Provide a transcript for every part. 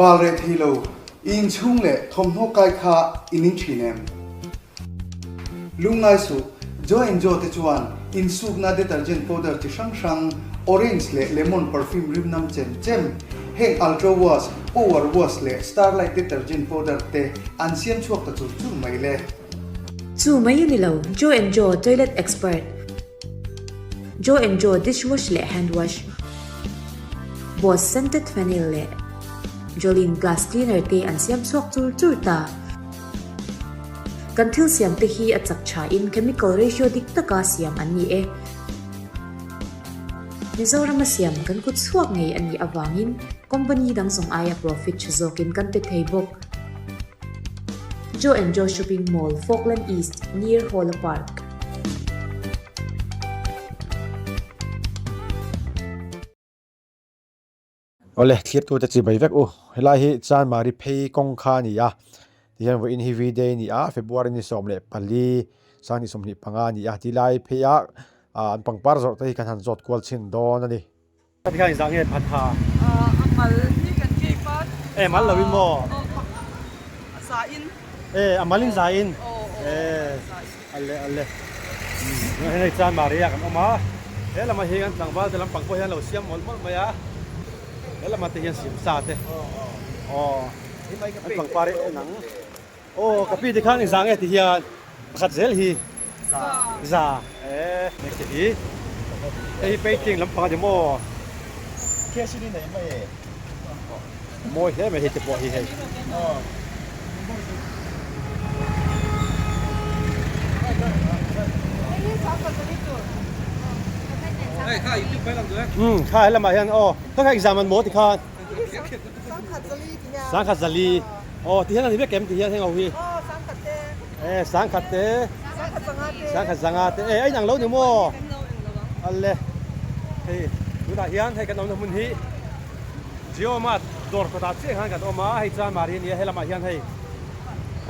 Bal reh thei lo, i inchhung leh thawmhnaw kai kha i ning thin em? Lungngai suh, Joe and Joe te chuan insukna detergent powder chi hrang hrang, orange leh lemon perfume rim nam chem chem, heng Ultra Wash, Power Wash leh Starlight detergent powder te an siam chhuak ta chur chur mai le. Chu mai a ni lo, Joe and Joe toilet expert, Joe and Joe dishwash leh hand wash, Boss scented phenyl leh Jolene glass cleaner te an siam chhuak chur chur ta. Kan thil siam te hi a chak tha in chemical ratio dik taka siam an ni e. Mizorama siam kan kut chhuak ngei a nih avangin company dang zawng aia profit tha zawkin kan pe thei bawk. Joe and Joe Shopping Mall, Falkland East, near Hawla Park. Awle, thlirtute chi bai vek u. Helai hi Chanmari phei kawng kha a ni a, tihian vawiin hi V-day a ni a, February ni 14, Sanghnih 25 a ni a, tilai pheiah an pangpar zawrh te hi kan han zawt kual chhin dawn a ni. Ka tikhan inzah nge phat ha? A mal hi kan keep a. E mal lo in maw? A za in. E a mal in za in. E ale ale. Hei Chanmari ah kan awm a, he lamah hi kan tlangval te lampang pawh hian lo siam mawlh mawlh mai a, he lamah te hian siam sa te aw an pangpar hi en ang. Aw ka pi te khan engzah nge ti hian pakhat zel hi za e heng te hi hei hi painting lampang a ni maw mawi hle mai hei te pawh hi hei. Umm kha helamah hian aw kha kha exam an maw ti khan. Sangkhat zali aw ti hian a ni vek em ti hian heng ho hi e sangkhat te sangkhat zanga te e a inang lo ni maw ale hei tunah hian hei kan awmna hmun hi Jio Mart dawr kawtah chiah khan kan awm a hei chuan mari a ni a helamah hian hei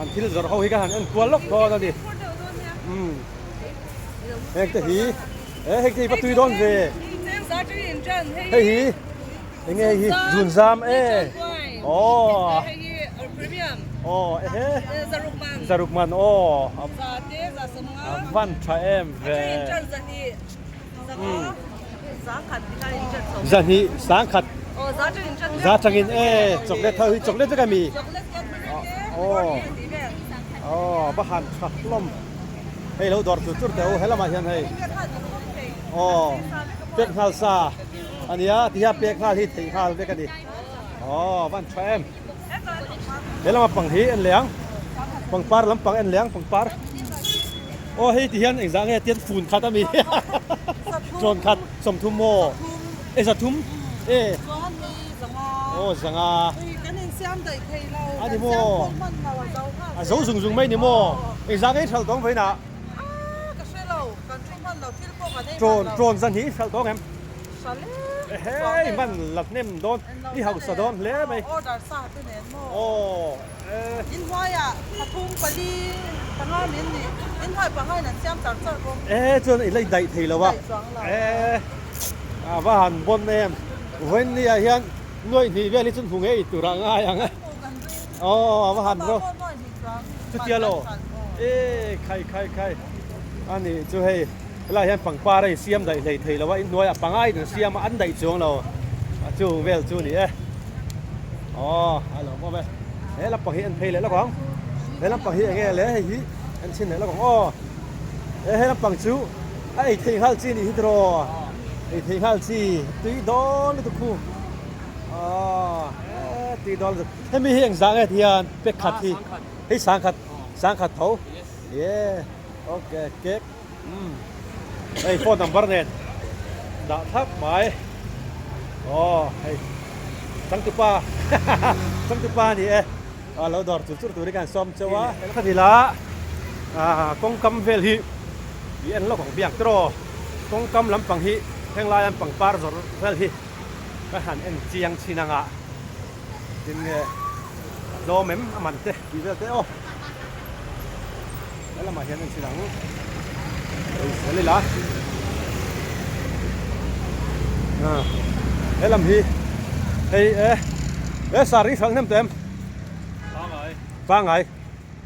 an thil zawrh ho hi ka han en kual lawk dawn a ni umm heng te hi e heng te hi va tui dawn ve hei hi. Enge hei hi zunzam e aw aw ehe zaruk man aw a van tha em ve zahnih sangkhat za tangin e chocolate ho hi chocolate vek ami aw aw va han tha hlawm hei lo dawr tur tur teh u helamah hian hei aw pek nghal sa. A nia, ti hian pek nghal hi theih nghal vek a ni. Aw, van tha em. He lama pang hi en leh ang. Pangpar lampang en leh ang, pangpar. Aw, hei ti hian engzah nge tian fun khat a mi. Tlawn khat, sawmthum maw? E zathum? E. Aw, zanga. A ni maw? A zo zung zung mai ni maw? Engzah nge i hralh tawng vawiinah? Trawn trawn zan hi i hralh dawn em? Ehei man la hnem dawn i hausa dawn hle mai. Aw e. E chuan i la daih thei lo a. E a va han bawn em. Vawiin ni ah hian nuaih hnih vel hi chu hmu ngei tur ah ngai ang e. Aw a va han ro. Chutia lo. E khai khai khai. A nih chu hei helaiah hian pangpar a insiam daih hlei thei lo a inhnuai a pangai in an siam a an daih chuang lo a chung vel chu a ni e aw a lo awm e he lampang hi en phei leh lawk ang he lampang hi enge le hei hi en chhin leh lawk ang aw he he lampang chu a ei theih nghal chi a nih hi tiraw ei theih nghal chi tui dawn lutuk khu aw he tui dawn lutuk hemi hi engzah nge ti hian pek khat hi hei sangkhat sangkhat tho. Yeah ok cake umm hei phone number nen dah thlap mai aw hei changtupa changtupa a ni e a lo dawr chur chur turin ka han sawm cheu a ka ti la ah kawngkam vel hi i en lawk ang biang tiraw kawngkam lampang hi henglai an pangpar zawrh vel hi ka han en chiang chin anga tin nge a tlawm em a man te tih vel te aw. He lamah hian en chhin ang ei zel ila he lam hi hei e. E sari hralh hnem tawh em? Pangai. Pangai.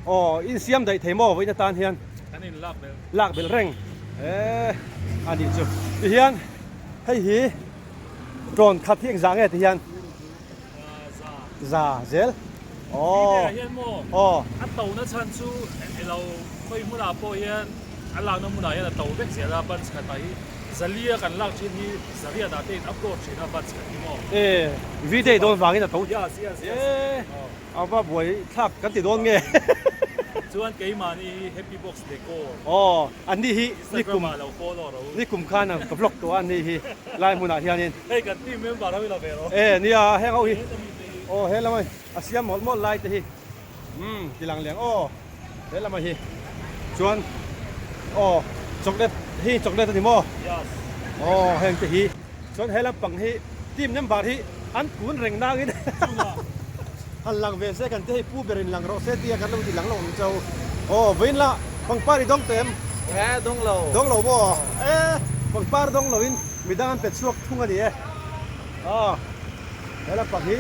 Aw in siam daih thei maw vawiin atan hian? Kan in lak belh. Lak belh reng. E a nih chu. Tihian hei hi tawn khat hi engzah nge tihian? Za. Za zel. Aw. Video hian maw? Aw. A to na chhan chu elo khawi hmunah pawh hian a lakna hmunah hian a to vek zel a bunch khatah hi zalia kan lak thin hi zariatah te in upload thin a bunch khat hi maw? E video dawn vangin a to. Yes yes yes. E a va buai thlak kan ti dawn nge. Chuan keimahni hi happy box decor. Aw anni hi Instagram ah lo follow ro. Nikum khan ka vlog tawh a anni hi lai hmunah hianin. Hei kan team member ho i la ve ro. E nia heng ho hi aw he lam a siam mawlh mawlh lai te hi umm ti lang leng aw he lam hi chuan aw chocolate hi chocolate a ni maw yes aw heng te hi chuan he lampang hi team member hi an kun reng nangin han lang ve se kan te hei pu ber in lang rawh se tia kan lo ti lang lo ang chau aw vawiin la pangpar i dawng tawh em e dawng lo dawng lo maw e pangpar dawng lo in midang an pe chhuak thung a ni e aw he lampang hi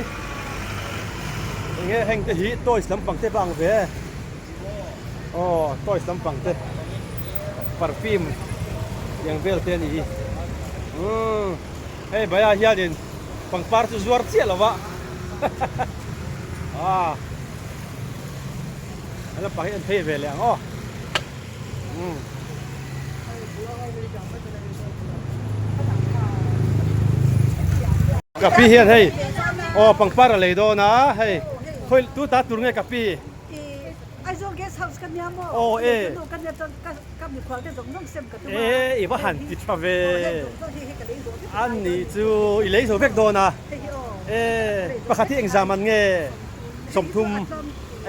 enge heng te hi toys lampang te vang ve aw toys lampang te perfume tiang vel te a ni hi umm hei baiah hianin pangpar chu zuar chiah lo va ah he lampang hi an phei ve leh ang aw umm. Kapi hian hei aw pangpar a lei dawn a hei khawi tu ta tur nge kapi aw e e i va han ti tha ve an ni chu i lei zo vek dawn a e pakhat hi engzam an nge sawmthum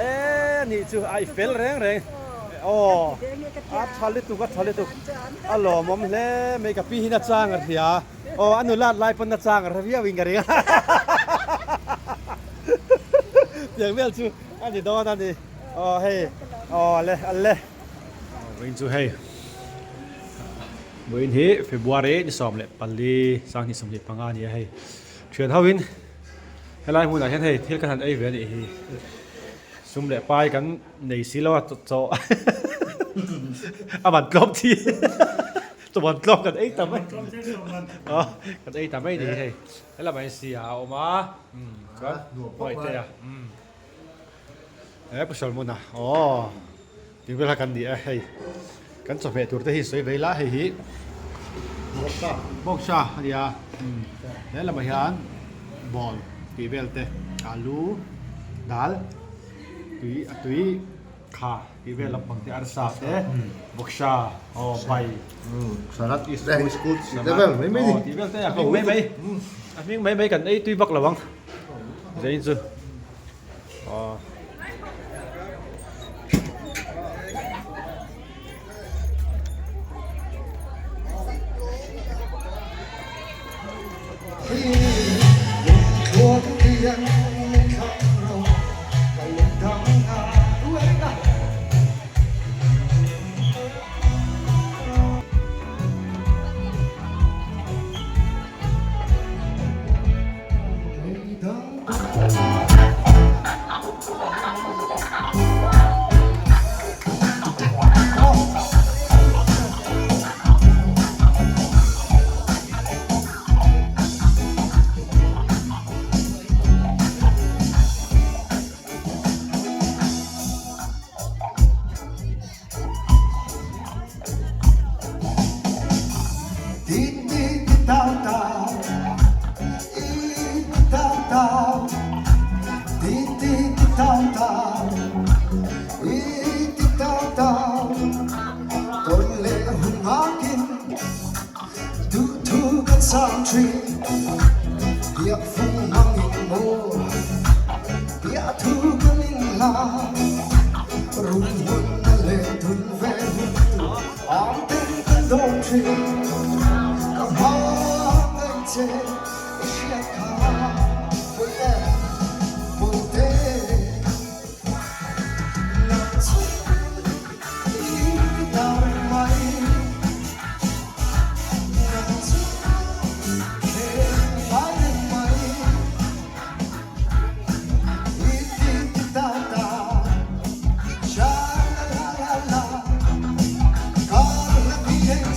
e ni chu a i fel reng reng Aw, a tha lutuk, a tha lutuk. A lawmawm hle mai, ka pi hi na chang a hria. Aw, a nulat lai pawn na chang a hre viau in ka ring a. Tiang vel chu a ni dawn a ni. Aw hei, aw le, a le. Vawiin chu hei, vawiin hi February ni 14, 2025 a ni a hei. Thian ho in helai hmunah hian hei thil kan han ei ve a nih hi. Sum leh pai kan nei si lo a chaw a van tlawm chi chaw van tlawm kan ei ta mai kan ei ta mai ni hei helama hian si a awm a chuan nuam te a he pasal hmun a aw tih vel kha kan ni a hei kan chawhmeh tur te hi sawi ve ila hei hi bawksa a ni a helamah hian ball tih vel te alu dal tui a tui kha tih vel lampang te arsa te bawksa aw bai salad biscuit aw tih vel te a hming mai mai a hming mai mai kan ei tui vak lo ang zain chu. Aw.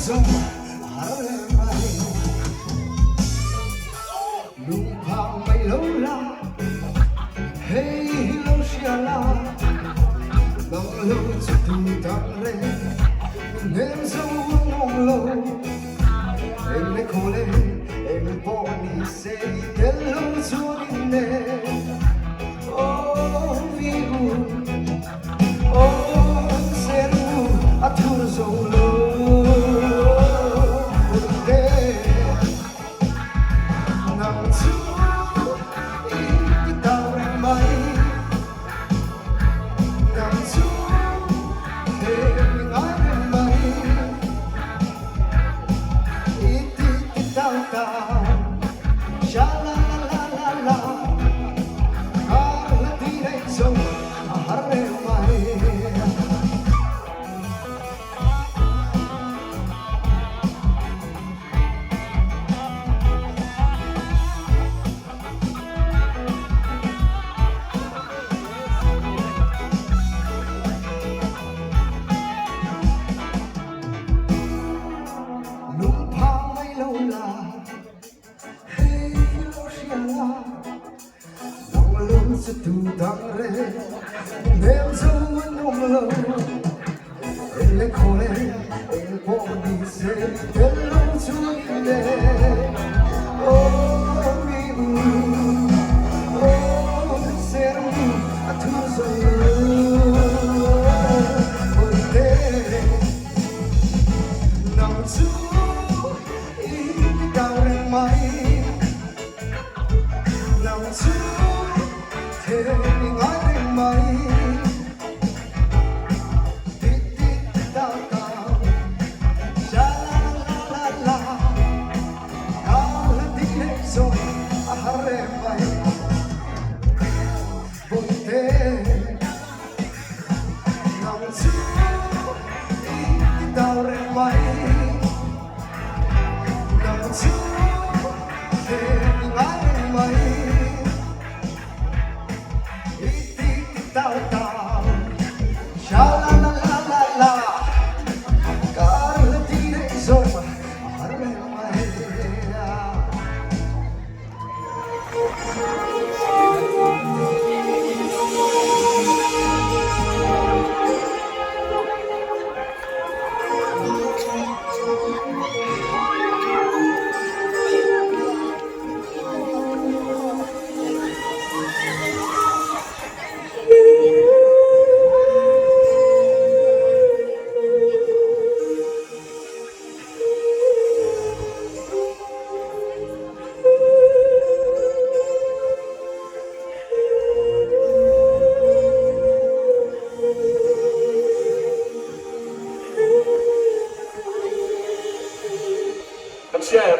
zo a har reng mai. Lungphang mai lo la, hei hi lo hria la, nang lo chu tu dang reng, min hnem zo ang awm lo. Eng le khaw le, eng pawh ni se i tel lo chuan in nen, aw vi u, aw ser u, a thur zo lo. Te. Nang chu i ti tau reng mai, nang chu he mi ngai reng mai. I ti ti tau tau, sha la la la la la, kar la ti reng zo a har reng mai. Lungphang mai lo la, hei hi lo hria la, nang lo chu tu dang re, hmel zo an awm lo, eng le khaw le, eng pawh ni se, tel lo chu in le, aw mi u, aw ser u, a thu zo lo, Bawihte. Nang chu i ti tau reng mai, nang chu the i ngai reng mai. Ti ti ti tau tau, sha la la la la, kau la ti leh zawng a har reng mai. Bawihte. Nang chu i ti tau reng mai, nang chu he i ngai reng mai. I ti ti tau tau, sha la la la la la, kar la ti leh zawm a har reng mai. Kan share.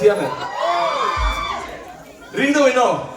Thiam e. Ring deuh in aw.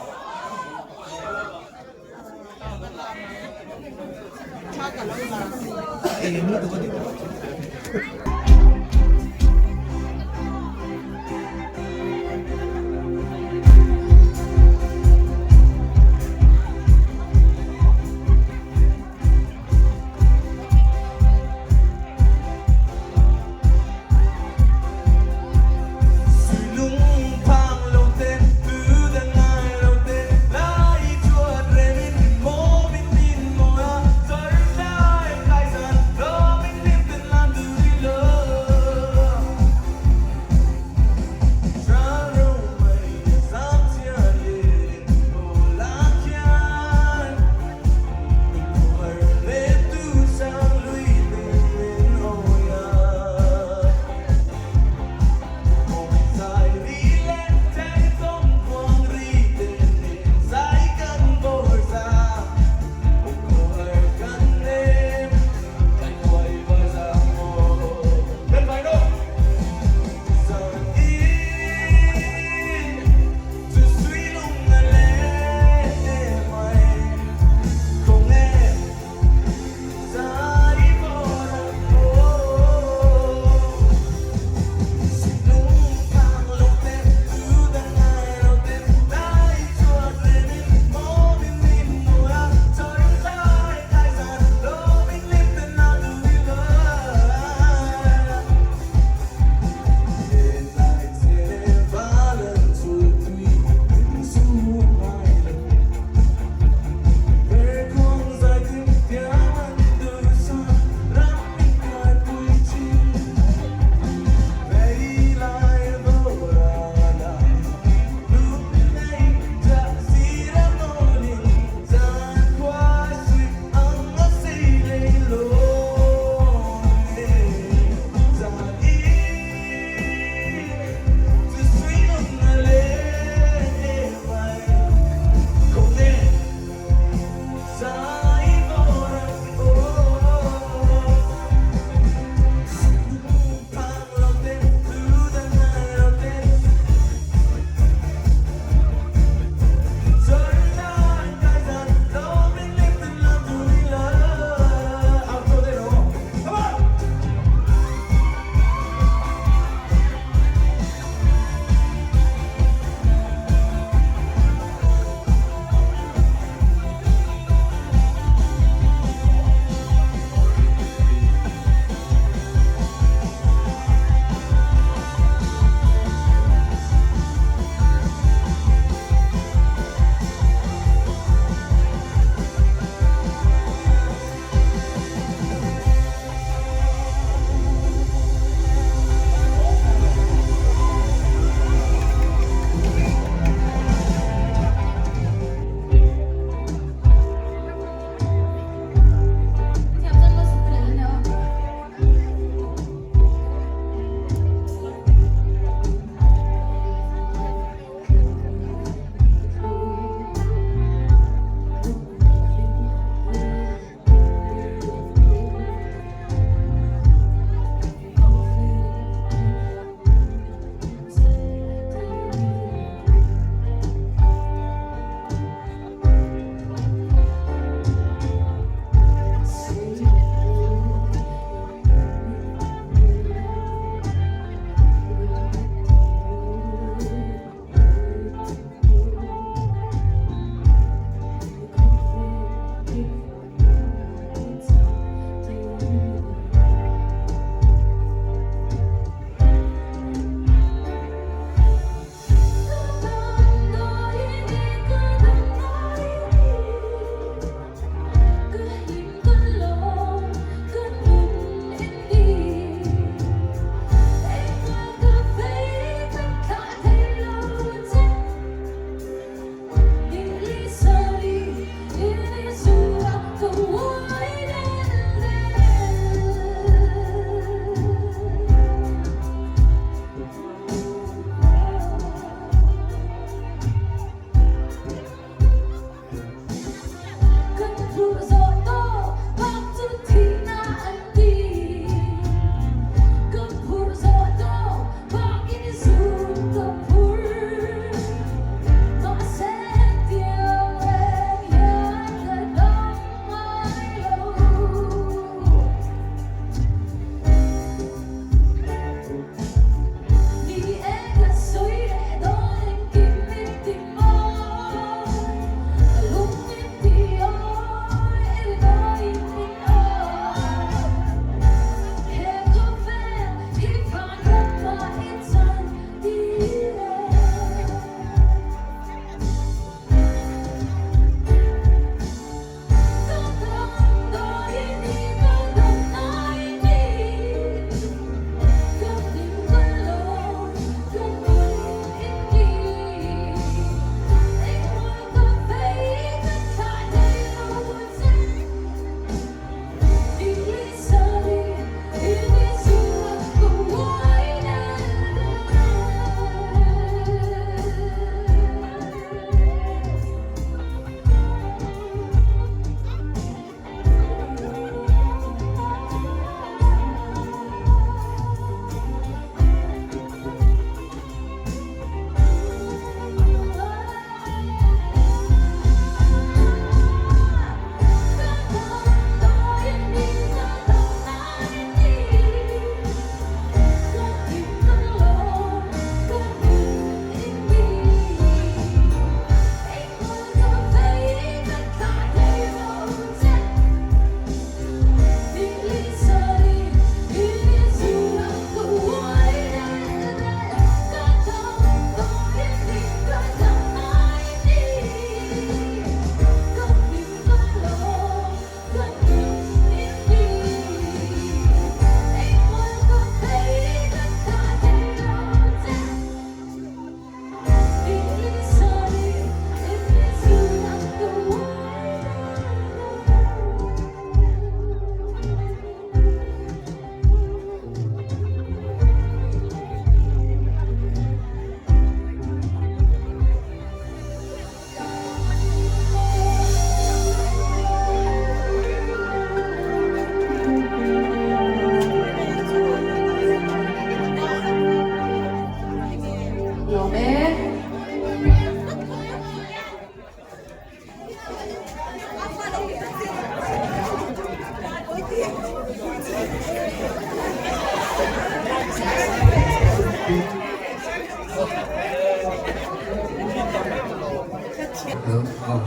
Hello aw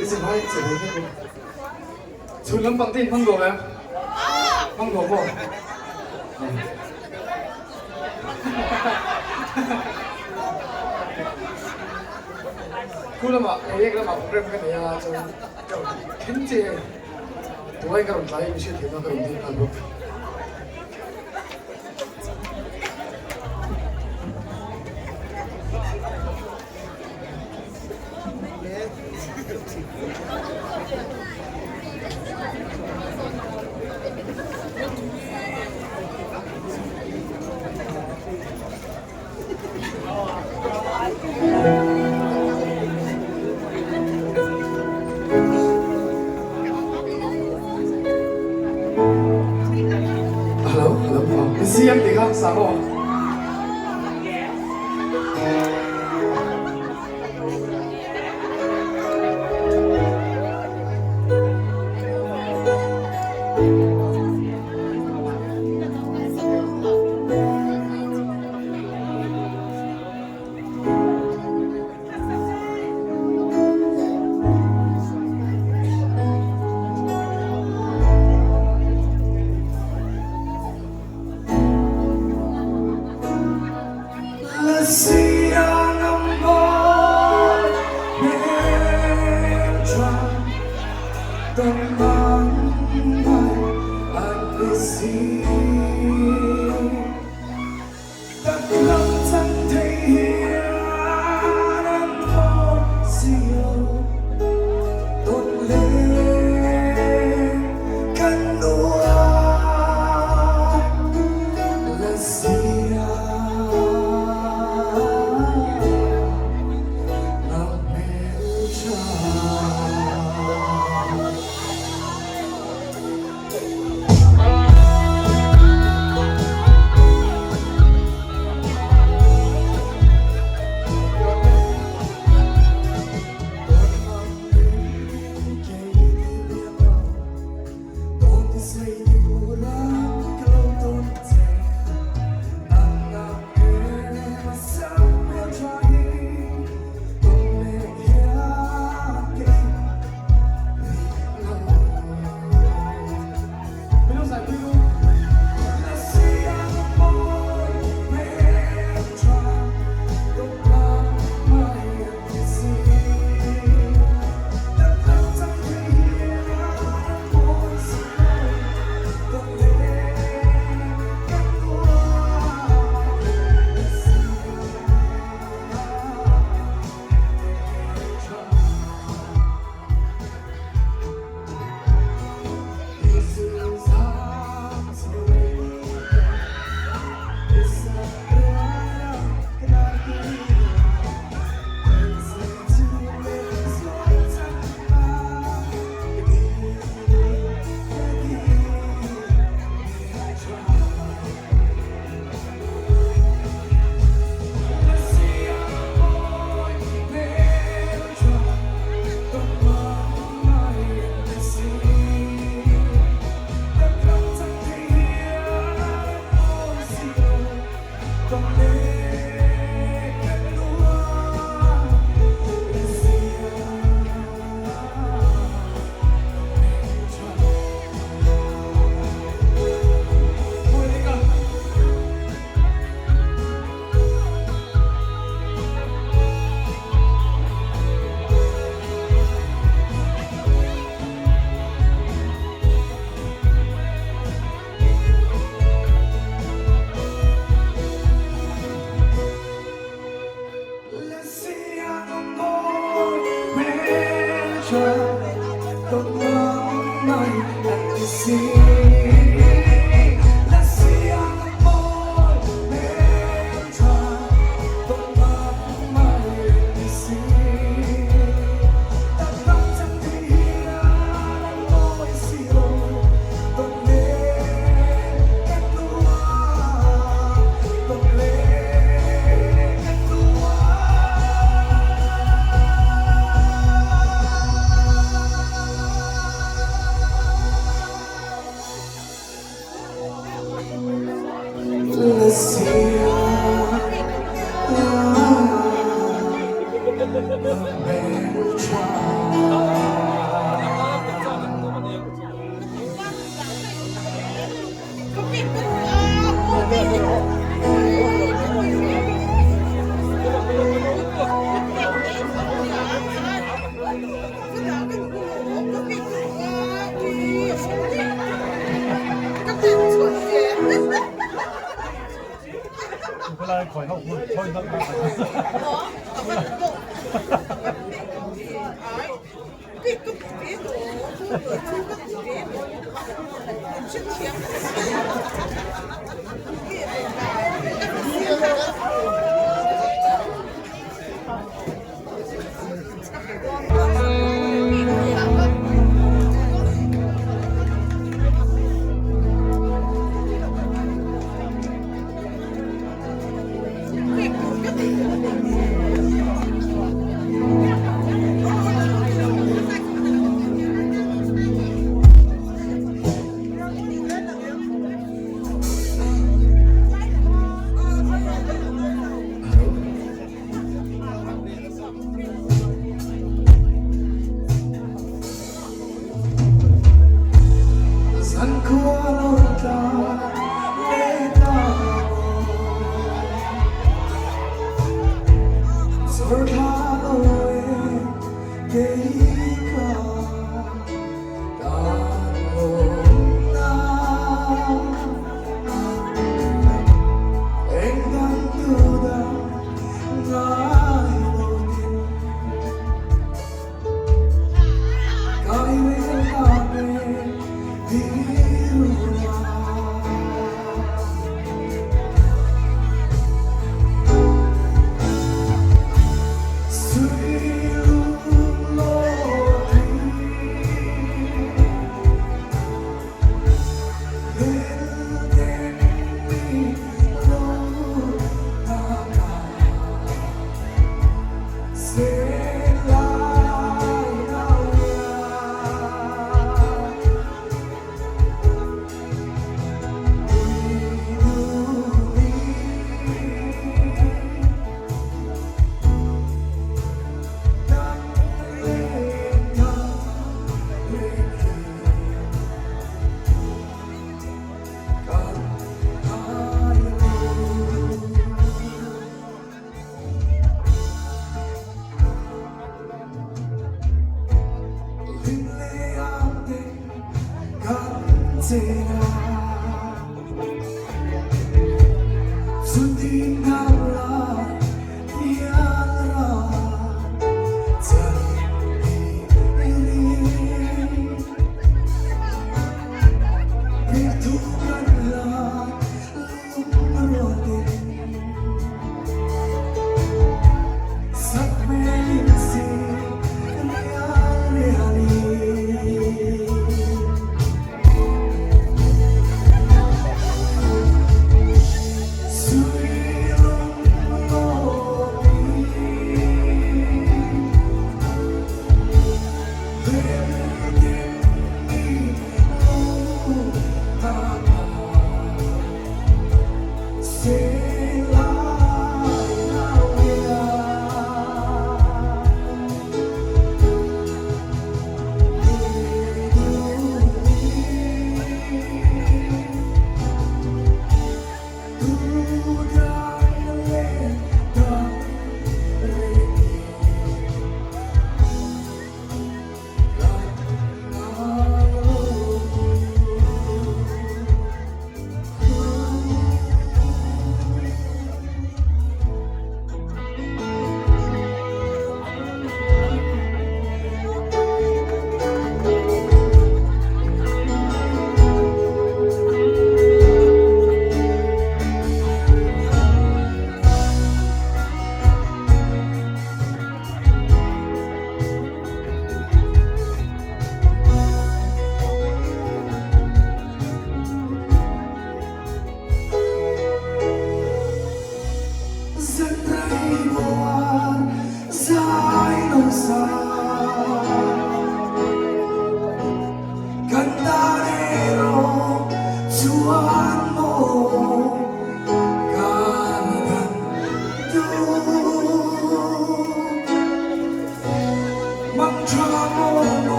I chim hai che ve vek u. Chhun lampang te in hmang duam em? Hmang duam maw? Khu lamah Reiek lamah program ka nei a chuan ka rawn thleng che tuai ka rawn tlai in hriat theihna ka rawn dil nghal bawk. Hello, hello, CM ti kha sang aw.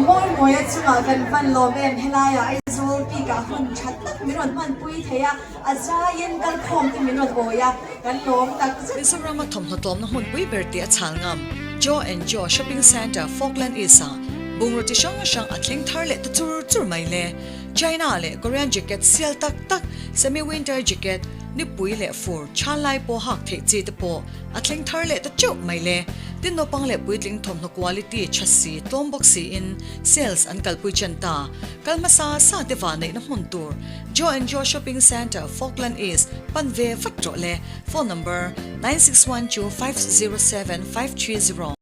Mawi mawia chungah kan hman lawm em helaiah Aizawl peak ah hun tha tak min rawn hmanpui thei a, a zaiin kalkhawm te min rawn awi a, kan lawm tak zet. Mizorama thawmhnaw tlawmna hmunpui ber tih a chhal ngam Joe and Joe Shopping Centre Falkland East ah bungraw chi hrang hrang a thleng thar leh ta chur chur mai le. China leh Korean jacket sial tak tak, semi winter jacket, nipui leh fur chhan lai pawh hak theih chi te pawh a thleng thar leh ta teuh mai le. Tin naupang leh puitling thawmhnaw quality tha si tlawm bawk siin sales an kalpui chen ta. Kal hmasa sa te vah neihna hmun tur Joe and Joe Shopping Centre, Falkland East pan ve vat rawh le. Phone number, 9612507530.